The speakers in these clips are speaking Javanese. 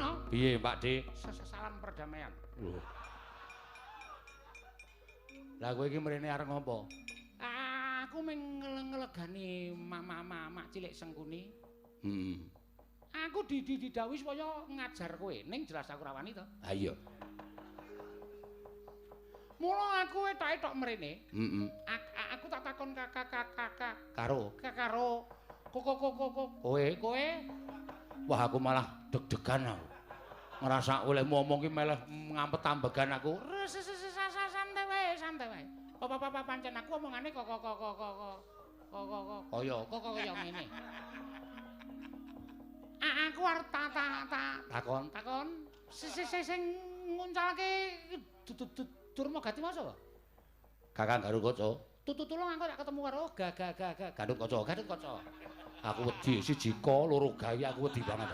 no. Piye, Pak De? Salam perdamaian. Lho. Lah kowe iki mrene arep ngopo? Aku mung ngelegani mama-mama cilik Sengkuni. Heeh. Aku didhawuhi supaya ngajar kowe, ning jelas aku ora wani to. Ha iya. Mula aku etok-etok mrene. Heeh. Aku tak takon kakak Karo karo koko kowe kowe. Wah, aku malah deg-degan aku. Ngerasa oleh ngomong ki malah ngampet ambegan aku. Santai wae, santai wae. Apa-apa pancen aku omongane kok kok kok kok kok kok kaya kok kaya ngene. Aku arep tak takon takon sing nguncalke Durma Gati mau sapa? Kakang Garukaca. Tulung aku tak ketemu karo ga Gatotkaca, Gatotkaca. Aku wedi siji ka loro gawe aku wedi banget.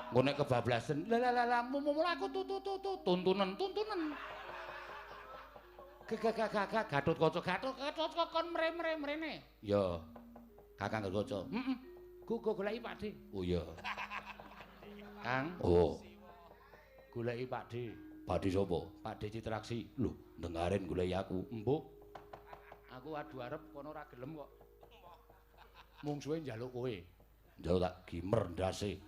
Engko nek kebablasan, lah lah lah mula aku tuntunen tuntunen. Ga Gatotkaca, Gatotkaca kon mre-mre mrene. Ya. Kakang Garukaca. Heeh. Go goleki Pak De. Oh iya. Kang. Oh. Goleki Pak De. Pak De sapa? Pak De Citraksi. Lho, dengaren goleki aku. Embuh. Aku adu arep kono ora gelem kok. Mungsuhe njaluk kowe. Njaluk tak gimer ndase.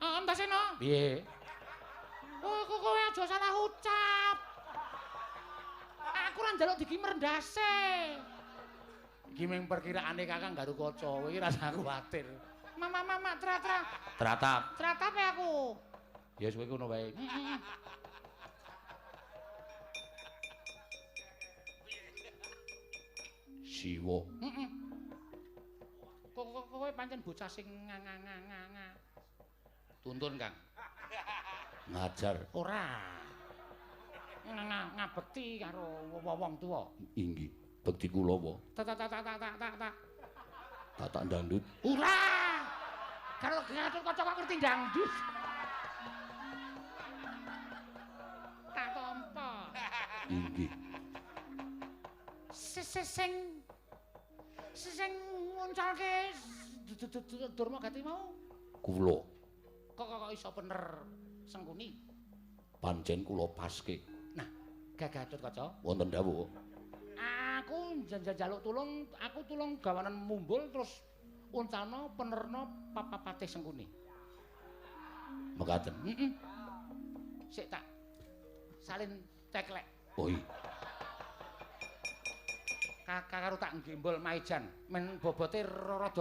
Ah, ndase no. Piye? Oh, kok kowe aja salah ucap. Aku ora njaluk digimer ndase. Iki mung perkiraane Kakang Garukaca, kowe iki rasa kuwatir. Mama mama tra-tra. Tratap. Tratap ya aku. Ya wis kowe ngono wae. Siwa. Heeh. Kok kowe pancen bocah sing nga. Tuntun, Kang. Ngajar. Ora. Ngabekti karo wong tuwa. Inggih, bekti kula apa? Tak tak tak tak tak tak tak. Tatak dangdut. Ora. Karo Gatotkaca kok ngerti dangdut. Tak tampa. Inggih. Sing sing nguncalke Durma Gati mau kula. Kok iso bener Sengkuni? Pancen kula paske. Nah, Gatotkaca wonten dawuh. Aku njaluk tulung, aku tulung gawanan mumbul terus uncalna penerna papapate Sengkuni. Mekaten. Heeh. Sik tak salin ceklek. Oh iya. Karo tak gembol maijan men bobote rada